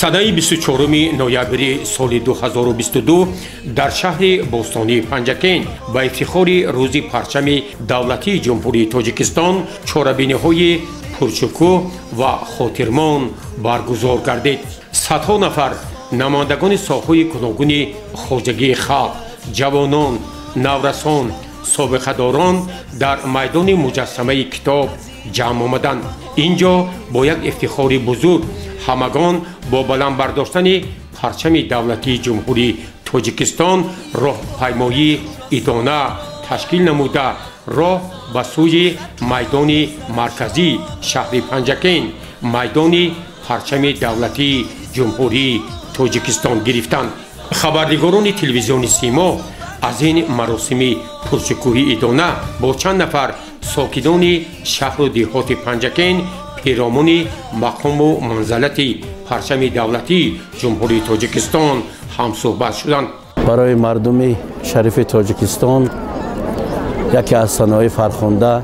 Санаи 24 ноябри соли 2022 дар шаҳри бостонии Панҷакент ба ифтихори рӯзи парчами давлатии Ҷумҳурии Тоҷикистон чорабиниҳои пуршукӯҳ ва хотирмон баргузор гардид. Садҳо нафар намояндагони соҳаҳои гуногуни хоҷагии халқ, ҷавонон, наврасон, собиқадорон дар майдони муҷассамаи китоб ҷамъ омаданд. Ин ҷо бо як ифтихори бузург ҳамагон бо баланд бардоштани парчами давлатии Ҷумҳурии Тоҷикистон роҳпаймоии идона ташкил намуда, роҳ ба сӯи майдони марказии шаҳри Панҷакент, майдони парчами давлатии Ҷумҳурии Тоҷикистон гирифтанд. Хабарнигорони телевизиони Симо аз ин маросими пуршукӯҳи идона бо чанд нафар сокинони шаҳру деҳоти Панҷакент пиромуни мақому манзалати парчами давлатии Ҷумҳурии Тоҷикистон ҳамсӯҳбат шуданд. Барои мардуми шарифи Тоҷикистон яке аз санаҳои фархунда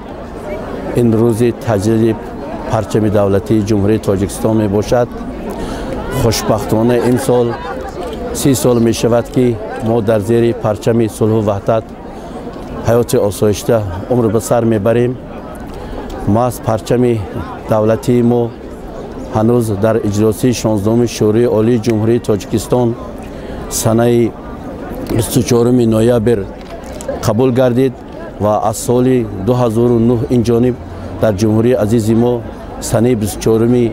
ин рӯзи таҷлили парчами давлатии Ҷумҳурии Тоҷикистон мебошад. Хушбахтона имсол 30 сол мешавад, ки мо дар зери парчами сулҳу ваҳдат ҳаёти осоишта умр ба сар мебарем. Маҳз парчами давлатии мо ҳанӯз дар иҷлосии 16-уми Шӯрои Олии Ҷумҳурии Тоҷикистон санаи 24 ноябр қабул гардид ва аз соли 2009 ин ҷониб дар ҷумҳурии азизи мо санаи 24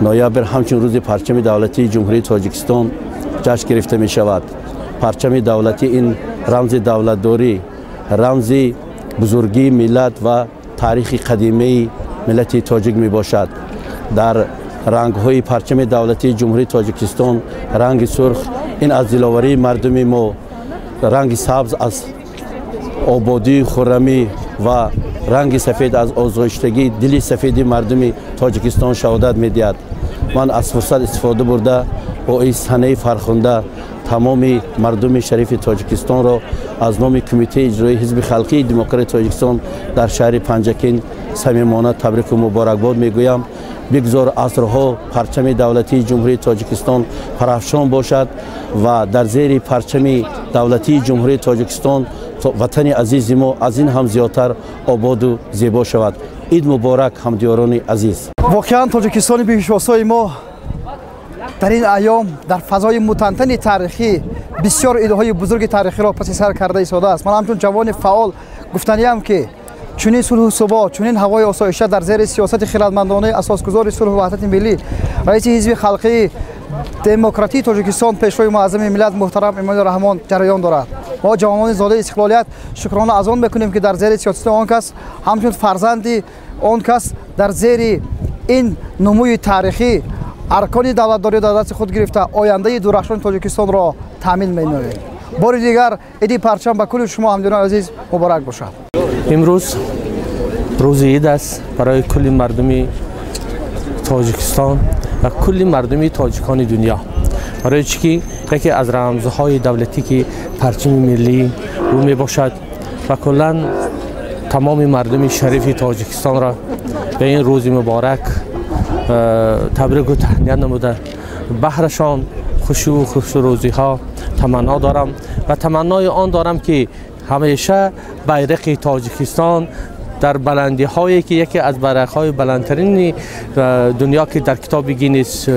ноябр ҳамчун рӯзи парчами давлатии Ҷумҳурии Тоҷикистон ҷашн гирифта мешавад. Парчами давлатӣ ин рамзи давлатдорӣ, рамзи бузургии миллат ва таърихи қадимаи миллати тоҷик мебошад. Дар рангҳои парчами давлатии Ҷумҳурии Тоҷикистон ранги сурх ин аз диловарии мардуми мо, ранги сабз аз ободии хуррамӣ ва ранги сафед аз озоиштагии дили сафеди мардуми Тоҷикистон шаҳодат медиҳад. Ман аз фурсат истифода бурда бо ин санаи фархунда тамоми мардуми шарифи Тоҷикистонро аз номи Кумитаи иҷроии Ҳизби халқии демократии Тоҷикистон дар шаҳри Панҷакент самимона табрику муборакбод мегӯям. Бигзор асрҳо парчами давлатии Ҷумҳурии Тоҷикистон парафшон бошад ва дар зери парчами давлатии Ҷумҳурии Тоҷикистон ватани азизи мо аз ин ҳам зиёдтар ободу зебо шавад. Ид муборак, ҳамдиёрони азиз! Воқеан, Тоҷикистони беҳишосои мо дар ин айём дар фазои мутантани таърихӣ бисёр идҳои бузурги таърихиро паси сар карда истодааст. Ман ҳамчун ҷавони фаъол гуфтаниям, ки чунин сулҳу субот, чунин ҳавои осоиша дар зери сиёсати хирадмандонаи асосгузори сулҳу ваҳдати миллӣ, раиси Ҳизби халқии демократии Тоҷикистон, пешвои муаззами миллат муҳтарам Эмомалӣ Раҳмон ҷараён дорад. Мо, ҷавонони зодаи истиқлолият, шукрона аз он мекунем, ки дар зери сиёсати он кас, ҳамчун фарзанди он кас, дар зери ин нумӯи таърихӣ аркони давлатдорӣ дар дасти худ гирифта, ояндаи дурахшони Тоҷикистонро таъмин менамоем. Бори дигар иди парчам ба кулли шумо, ҳамдиёрони азиз, муборак бошад. Имрӯз рӯзи ид аст барои кулли мардуми Тоҷикистон ва кулли мардуми тоҷикони дунё, барои чӣ ки яке аз рамзҳои давлатӣ, ки парчами миллӣ ӯ мебошад, ва куллан тамоми мардуми шарифи Тоҷикистонро ба ин рӯзи муборак табрику таҳният намуда, баҳрашон хушиву хушрӯзиҳо таманно дорам ва таманнои он дорам, ки ҳамеша байрақи Тоҷикистон дар баландиҳое, ки яке аз байрақҳои баландтарини дунё, ки дар китоби Гиннес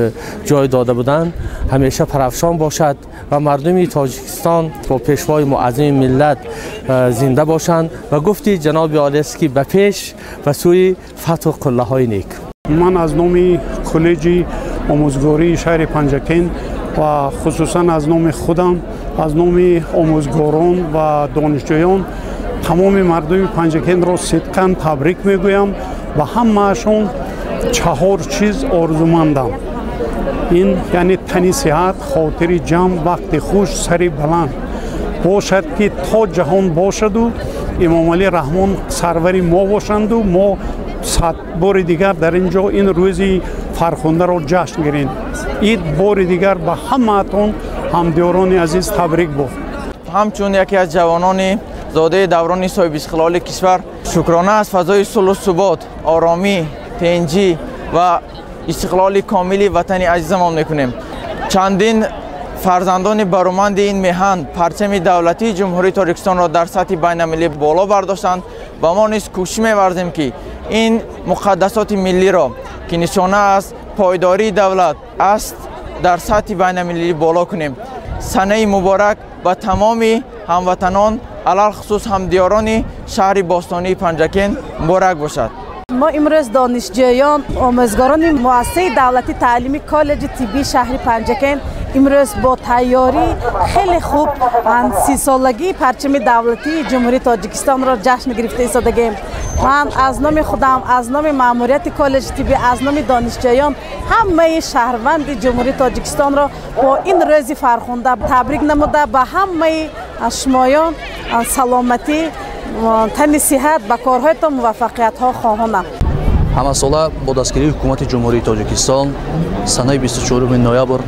ҷой дода буданд, ҳамеша парафшон бошад ва мардуми Тоҷикистон бо пешвои муаззими миллат зинда бошанд. Ва гуфти ҷаноби олиаст, ки ба пеш, ба сӯи фатҳу қуллаҳои нек. Ман аз номи коллеҷи омӯзгории шаҳри Панҷакент ва хусусан аз номи худам, аз номи омӯзгорон ва донишҷӯён тамоми мардуми Панҷакентро сидқан табрик мегӯям. Ба ҳамаашон чаҳор чиз орзумандам: ин яъне тани сиҳат, хотири ҷамъ, вақти хуш, сари баланд бошад, ки то ҷаҳон бошаду Эмомалӣ Раҳмон сарвари мо бошанду мо 100 бори дигар дар ин ҷо ин рӯзи фархундаро ҷашн гирем. Ид бори дигар ба ҳамаатон, ҳамдиёрони азиз, табрик бод. Ҳамчун яке аз ҷавонони зодаи даврони соҳибистиқлоли кишвар, шукрона аз фазои сулҳу субот, оромӣ, тинҷӣ ва истиқлоли комили ватани азизамон мекунем. Чандин фарзандони бароманди ин меҳан парчами давлатии Ҷумҳурии Тоҷикистонро дар сатҳи байналмилалӣ боло бардоштанд ва мо низ кӯшиш меварзем, ки ин муқаддасоти миллиро, ки нишона аз пойдории давлат аст, дар сатҳи байналмилалӣ боло кунем. Санаи муборак ба тамоми ҳамватанон, алалхусус ҳамдиёрони шаҳри бостонии Панҷакент муборак бошад. Мо имрӯз донишҷӯён, омӯзгорони муассисаи давлатии таълимии коллеҷи тиббии шаҳри Панҷакент имрӯз бо тайёрии хеле хуб 30-солагии парчами давлатии Ҷумҳурии Тоҷикистонро ҷашн гирифта истодагем. Ман аз номи худам, аз номи маъмурияти коллеҷи тиббӣ, аз номи донишҷӯён ҳамаи шаҳрванди Ҷумҳурии Тоҷикистонро бо ин рӯзи фархунда табрик намуда, ба ҳамаи шумоён саломатӣ, тани сиҳат, ба корҳоятон муваффақиятҳо хоҳонам. Ҳамасола бо дастгирии Ҳукумати Ҷумҳурии Тоҷикистон санаи 24 ноябр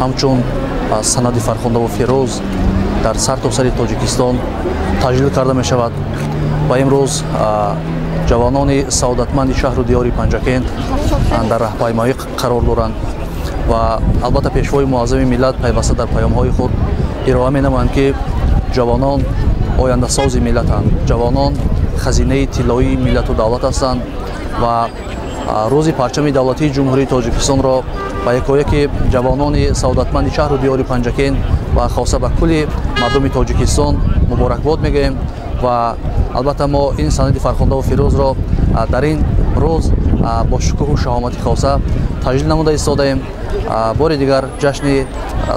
ҳамчун санади фархундаву фирӯз дар сартосари Тоҷикистон таҷлил карда мешавад ва имрӯз ҷавонони саодатманди шаҳру диёри Панҷакент дар раҳпаймоӣ қарор доранд ва албатта Пешвои муаззами миллат пайваста дар паёмҳои худ ироа менамоянд, ки ҷавонон ояндасози миллатанд, ҷавонон хазинаи тиллоии миллату давлат ҳастанд ва рӯзи парчами давлатии Ҷумҳурии Тоҷикистонро ба якояки ҷавонони саодатманди шаҳру диёри Панҷакент ва хоса ба кулли мардуми Тоҷикистон муборакбод мегӯем ва албатта мо ин санади фархундаву фирӯзро дар ин рӯз бо шукӯҳу шаҳомати хоса таҷлил намуда истодаем. Бори дигар ҷашни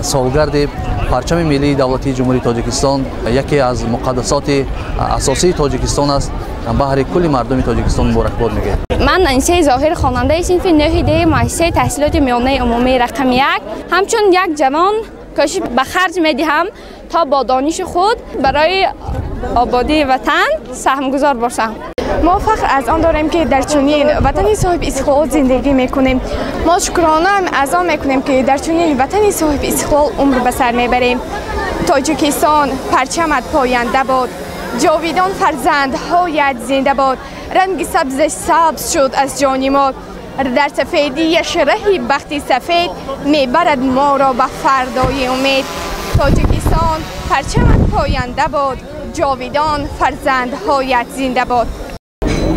солгарди парчами миллии давлатии Ҷумҳурии Тоҷикистон яке аз муқаддасоти асосии Тоҷикистон аст, баҳри кулли мардуми Тоҷикистон муборакбод мегӯем. Ман Анисаи Зоҳир, хонандаи синфи 9 д муассисаи таҳсилоти миёнаи умумии рақами 1, ҳамчун як ҷавон кӯшиш ба харҷ медиҳам, то бо дониши худ барои ободии ватан саҳмгузор бошам. Мо фахр аз он дорем, ки дар чунин ватани соҳиби истиқлол зиндагӣ мекунем. Мо шукрона аз он мекунем, ки дар чунин ватани соҳиби истиқлол умр ба сар мебарем. Тоҷикистон, парчамат поянда бод, ҷовидон фарзандҳоят зинда бод. Ранги сабзаш сабз шуд аз ҷони мо, дар сафедияш раҳи бахти сафед мебарад моро ба фардои умед. Тоҷикистон, парчамат поянда бод, ҷовидон фарзандҳоят зинда бод.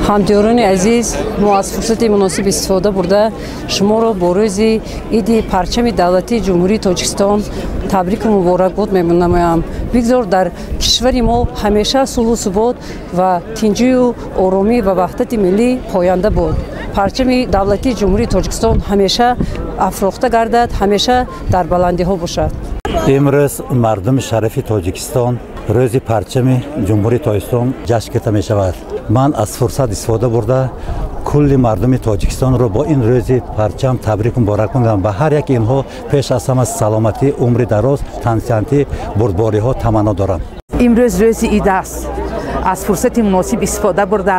Ҳамдиёрони азиз, мо аз фурсати муносиб истифода бурда шуморо бо рӯзи иди парчами давлатии Ҷумҳурии Тоҷикистон табрику муборакбод менамоям. Бигзор дар кишвари мо ҳамеша сулҳу субот ва тинҷию оромӣ ва ваҳдати миллӣ поянда бод. Парчами давлатии Ҷумҳурии Тоҷикистон ҳамеша афрохта гардад, ҳамеша дар баландиҳо бошад. Имрӯз мардуми шарафи Тоҷикистон рӯзи парчами Ҷумҳурии Тоҷикистон ҷашн гирифта мешавад. Ман аз фурсат истифода бурда кулли мардуми Тоҷикистонро бо ин рӯзи парчам табрик муборак мегӯям. Ба ҳар яки инҳо пеш аз ҳама саломатӣ, умри дароз, тансиҳатӣ, бурдбориҳо таманно дорам. Имрӯз рӯзи ид аст. Аз фурсати муносиб истифода бурда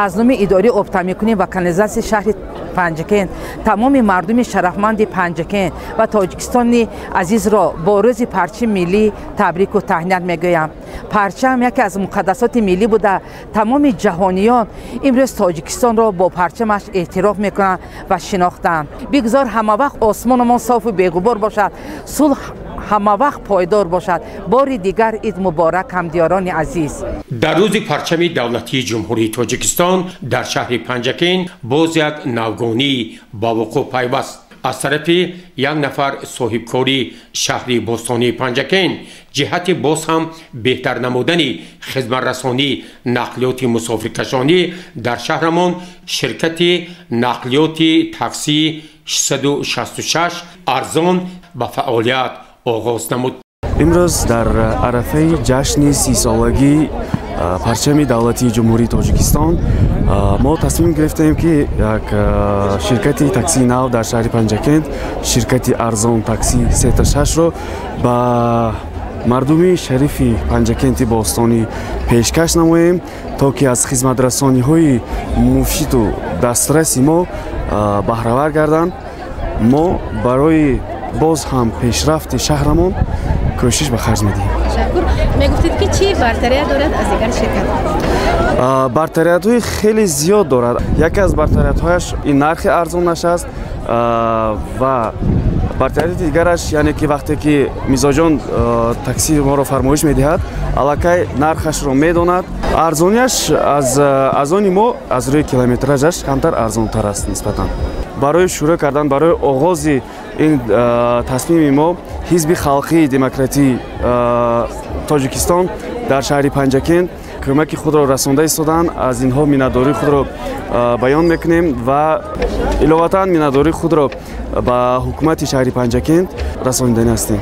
аз номи идораи обтаъминкунӣ ва канализатсияи шаҳри Панҷакент тамоми мардуми шарафманди Панҷакент ва Тоҷикистони азизро бо рӯзи парчами миллӣ табрику таҳният мегӯям. Парчам яке аз муқаддасоти миллӣ буда, тамоми ҷаҳониён имрӯз Тоҷикистонро бо парчамаш эътироф мекунанд ва шинохтанд. Бигзор ҳамавақт осмонамон софу беғубор бошад, сулҳ ҳамавақт пойдор бошад. Бори дигар ид муборак, ҳамдиёрони азиз. Дар рӯзи парчами давлатии Ҷумҳурии Тоҷикистон дар шаҳри Панҷакент боз як навгонӣ ба вуқӯъ пайваст. Аз тарафи як нафар соҳибкори шаҳри бостонии Панҷакент ҷиҳати боз ҳам беҳтар намудани хизматрасонии нақлиёти мусофиркашонӣ дар шаҳрамон ширкати нақлиёти таксӣ 666 арзон ба фаъолият оғоз намуд. Имрӯз дар арафаи ҷашни 30-солагии парчами давлатии Ҷумҳурии Тоҷикистон мо тасмим гирифтем, ки як ширкати таксии нав дар шаҳри Панҷакент, ширкати арзон такси 36-ро ба мардуми шарифи Панҷакенти бостонӣ пешкаш намоем, то ки аз хизматрасониҳои муфиду дастраси мо баҳравар гарданд. Мо барои боз ҳам пешрафти шаҳрамон кӯшиш ба харҷ медиҳем. Ташаккур. Мегуфтед, ки чӣ бартарият дорад аз дигар ширкат? Бартариятҳои хеле зиёд дорад. Яке аз бартариятҳояш ин нархи арзонаш аст ва Бартарияти дигараш яъне ки вақте ки мизоҷон таксии моро фармоиш медиҳад, аллакай нархашро медонад. Арзонияш аз они мо аз рӯи километражаш камтар арзонтар аст нисбатан. Барои шурӯъ кардан, барои оғози ин тасмими мо Ҳизби халқии демократии Тоҷикистон дар шаҳри Панҷакент кӯмаки худро расонда истоданд. Аз инҳо миннатдории худро баён мекунем ва иловатан миннатдории худро ба ҳукумати шаҳри Панҷакент расониданӣ ҳастем.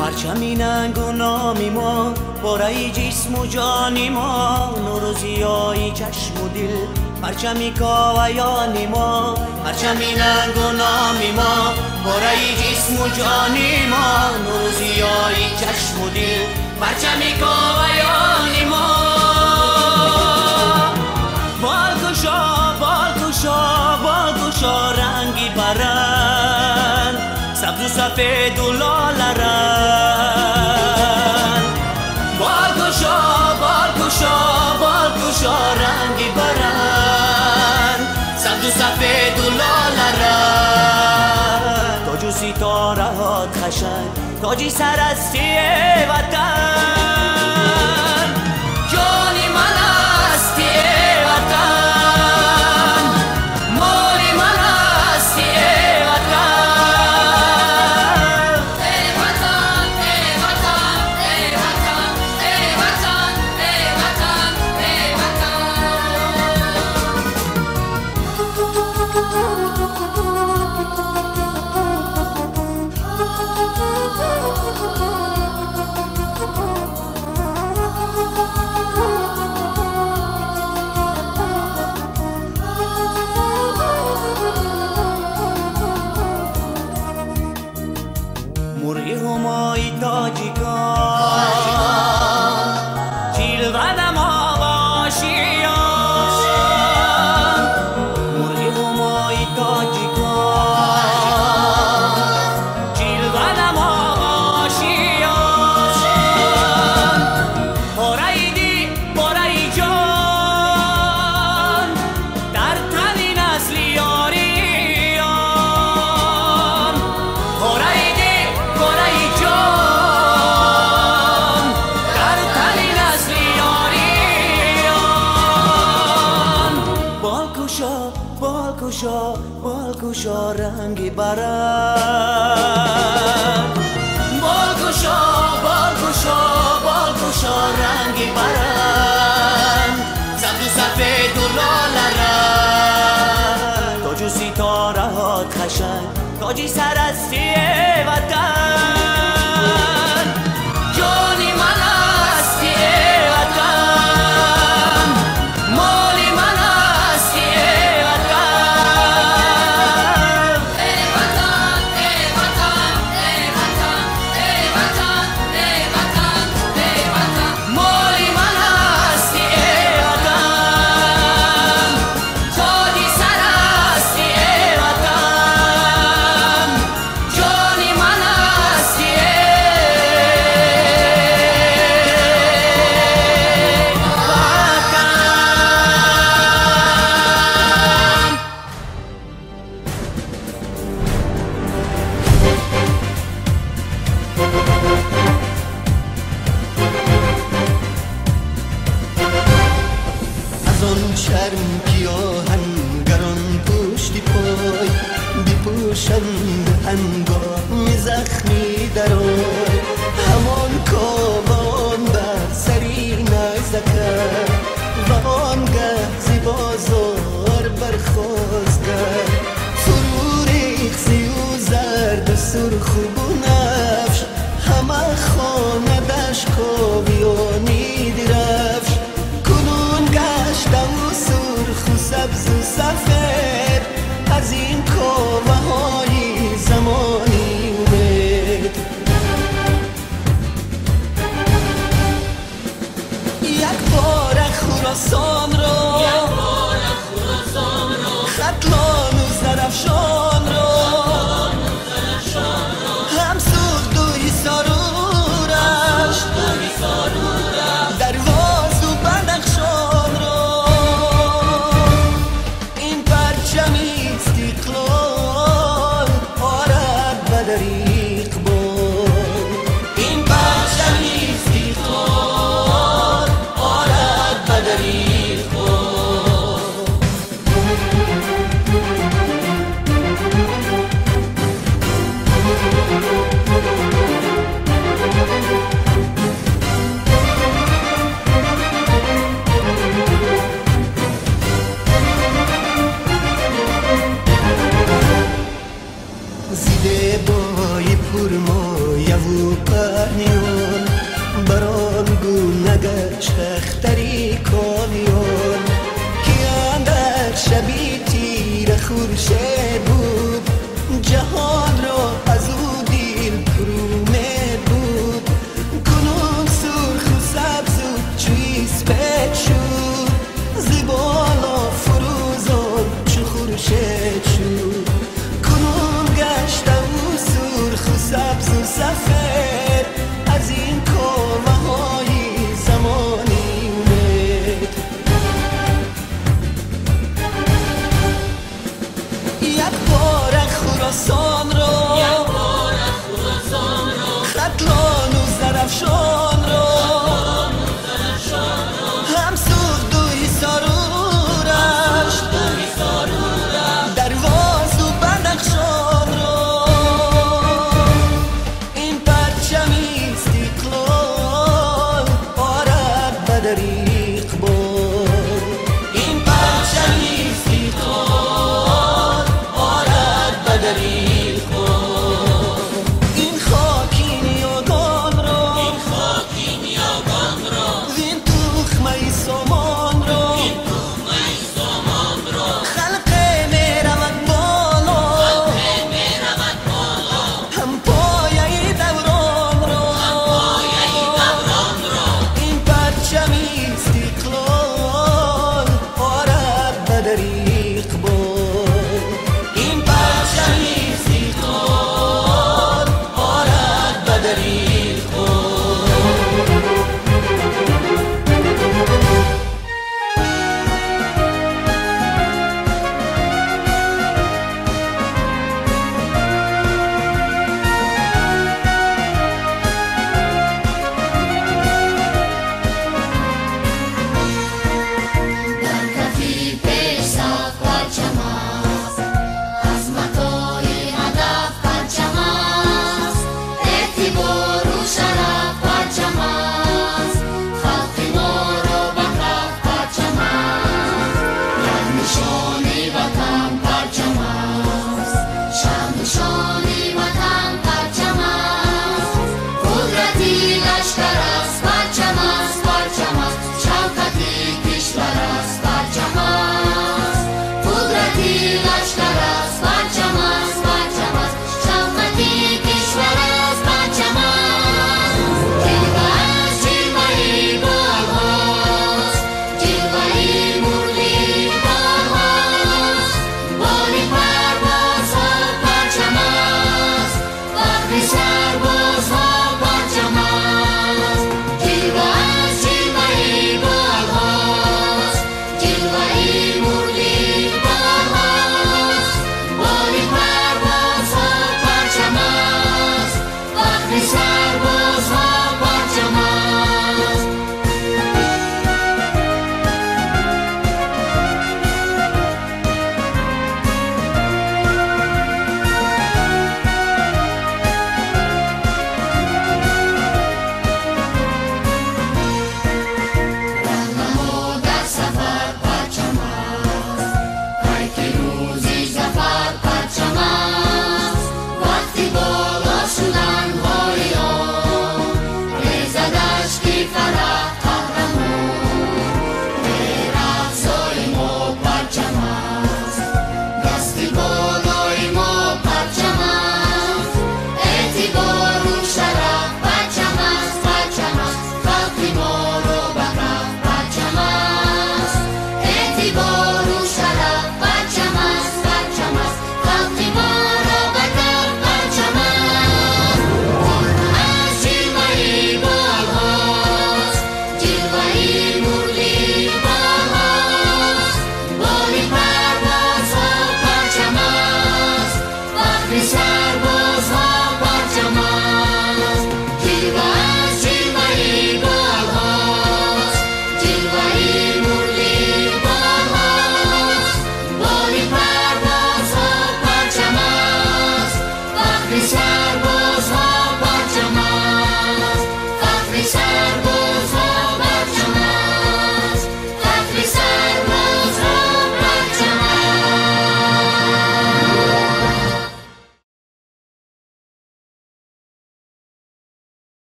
پرچمی ننگ و نامی ما، برای جسم و جانی ما، نور و ضیای چشم و دل، پرچمی کاویانی ما. پرچمی ننگ و نامی ما، برای جسم و جانی ما، نور و ضیای چشم و دل، پرچمی کاویانی ما. بالکشا بالکشا بالکشا رنگی برند، سبز و سفید و لاله رنگ. بالکشا بالکشا بالکشا رنگی برند، سبز و سفید و لاله رنگ. تاج و ستاره هات خشنگ، تاجی سرستی وطن، جانی من هستی وطن، مالی من هستی وطن. ای وطن ای وطن ای وطن ای وطن ای وطن ای وطن. مرغ همای تاجیکان، جلوه نما باشیان. مرغ همای تاجیکان، جلوه نما باشیان. پاره‌ای دل پاره‌ای جان، در تن نسل یاریان. پاره‌ای دل پاره‌ای جان، در تن نسل یاریان. بالکشا بالکشا بالکشا رنگی برند، بالکشا بالکشا بالکشا رنگی برند، سبز و سفید و لاله رنگ. تاج و ستاره هات خشنگ، تاجی سرستی وطن، جانی من هستی وطن، مالی من هستی وطن. ای وطن ای وطن ای وطن ای وطن ای وطن ای وطن. مالی من هستی وطن، تاجی سرستی وطن، جانی من هستی وطن. از آن شرم که آهنگران پشتی پای بپوشند هنگام زخمی درای، همان کاوان بر سری نیزه کرد و آنگه ز بازار برخاست کرد. فرو ریخت ز او زرد و سرخ و بنفش، همه خانه دش کاویانی درفش. کنون گشته و سرخ و سبز و سفید، از این خورشید بود جهان.